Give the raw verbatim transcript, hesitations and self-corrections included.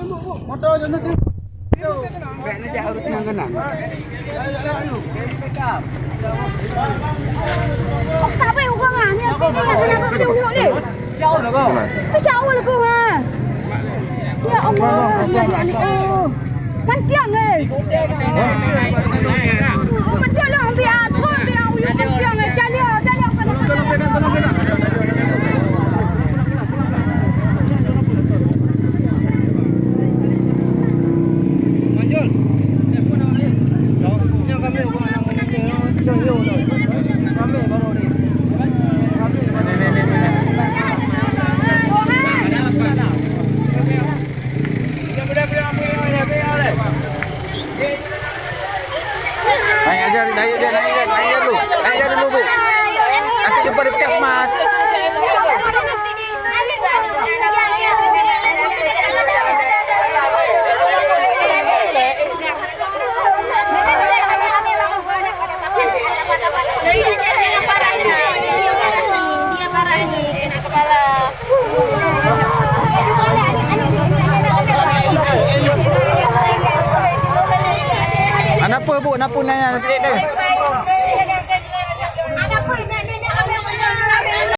Moto jangan tu. Bèk neujak ureueng keunang-keunang. Oh, sabe ureueng ah, ni apa ni? Apa ni? Insya Allah lagu, ha. Ya Allah, ya Allah. Kan tiang, eh. Oh, betul lah, biar, biar, biar, kan tiang, eh. Jalan, jalan, jalan. Naik aja, naik aja, naik aja, naik aja dulu. Naik aja dulu, Bu. Nanti jumpa di puskesmas. Anapa, Bu? Anapa nanya?